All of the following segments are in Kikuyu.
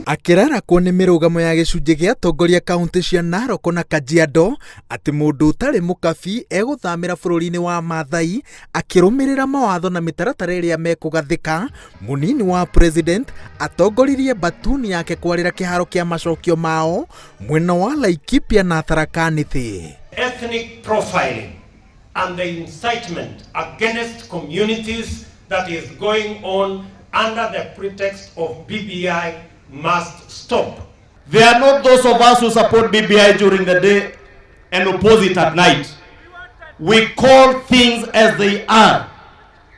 Akĩrarakwo nĩ mĩrũgamo ya gĩcunjĩ gĩa atongoria kauntĩ cia Narok na Kajiado atĩ mũndũ ũtarĩ mũkabi egũthamĩra bũrũri-inĩ wa Maathai akĩrũmĩrĩra mawatho na mĩtaratara ĩrĩa mekũgathĩka, mũnini wa president atongoririe mbatuni yake kwarĩra kĩharo kĩa macokio mao mwena wa Laikipia na Tharaka Nithi. Ethnic profiling and the incitement against communities that is going on under the pretext of BBI must stop. They are not those of us who support BBI during the day and oppose it at night. We call things as they are.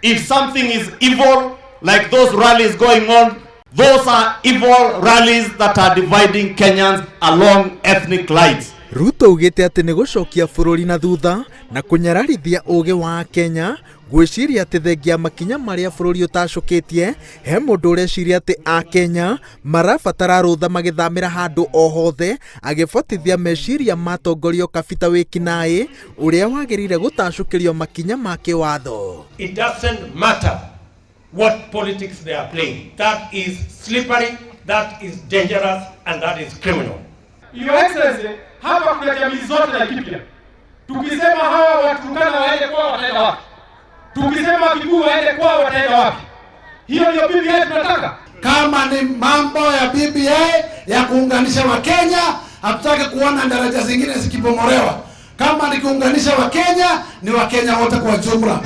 If something is evil, like those rallies going on, those are evil rallies that are dividing Kenyans along ethnic lines. Ruto augĩte atĩ nĩ gũcokia bũrũri na thutha na kũnyararithia ũgĩ wa Kenya gwĩciria atĩ thengia makinya marĩa bũrũri ũtacũkĩtie he mũndũ ũreciria atĩ Akenya marabatara rũtha magĩthamĩra handũ o hothe, agĩbotithia meciria ma atongoria Kabita wĩkinaĩ ũrĩa wagĩrĩire gũtacũkĩrio makinya ma kĩwatho. It doesn't matter what politics they are playing. That is slippery, that is dangerous, and that is criminal. Your Excellency, hapa kuna jamii zote Laikipia. Tukisema hawa Waturkana waende kwao wataenda wapi? Tukisema Kikuyu waende kwao wataenda wapi? Hiyo ndio BBI tunataka. Kama ni mambo ya BBI ya kuunganisha Wakenya, hatutaki kuona daraja zingine zikibomolewa. Kama ni kuunganisha Wakenya, ni Wakenya wote kwa jumla.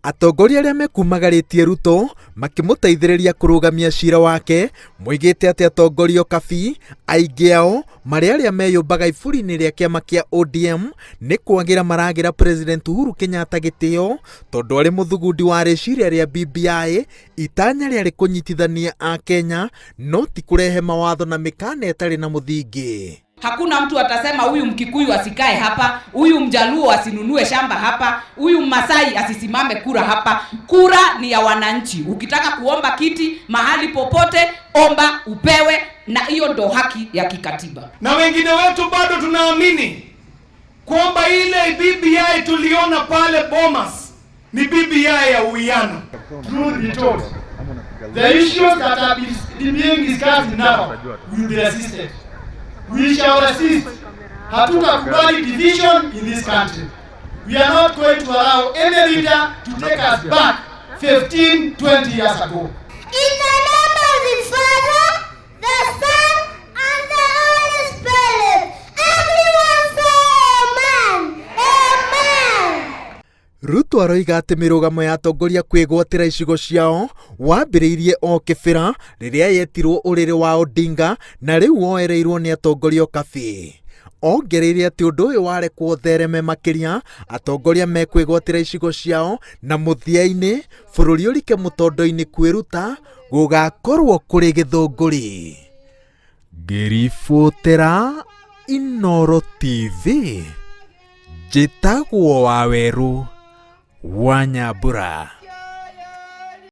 Atongoria arĩa mekumagarĩtie Ruto makĩmũteithĩrĩria kũrũgamia cira wake moigĩte atĩ atongoria Kabi aingĩ ao marĩ arĩa meyũmbaga iburi-inĩ rĩa kĩama kĩa ODM nĩ kwagĩra maragĩra President Uhuru Kenyatta gĩtĩo tondũ arĩ mũthugundi wa rĩciria rĩa BBI itanya rĩarĩ kũnyitithania Akenya no ti kũrehe mawatho na mĩkana ĩtarĩ na mũthingi. Hakuna mtu atasema huyu Mkikuyu asikae hapa, huyu Mjaluo asinunue shamba hapa, huyu Masai asisimame kura hapa. Kura ni ya wananchi. Ukitaka kuomba kiti mahali popote, omba upewe, na hiyo ndo haki ya kikatiba. Na wengine wetu bado tunaamini kwamba ile BBI tuliona pale Bomas ni BBI ya uwiano. Truth be told, the issues that are being discussed now will be resisted. We shall resist. Hatutakubali division in this country. We are not going to allow any leader to take us back 15, 20 years ago. In the name of the Father, the Son, and the Holy Spirit. Everyone say amen. Amen. Ruto aroiga atĩ mĩrũgamo ya atongoria kwĩgwatĩra icigo ciao wambĩrĩirie o kĩbĩra rĩrĩa yetirwo ũrĩrĩ wa Odinga na rĩu woereirwo nĩ atongoria Kabi. Ongereire atĩ ũndũ ũyũ warekwo ũthereme makĩria atongoria mekwĩgwatĩra icigo ciao na mũthia-inĩ bũrũri ũrike mũtondo-inĩ kwĩruta gũgakorwo kũrĩ gĩthũngũri. Ngĩribotera Inooro TV njĩtagwo Wawerũ wa Nyambura.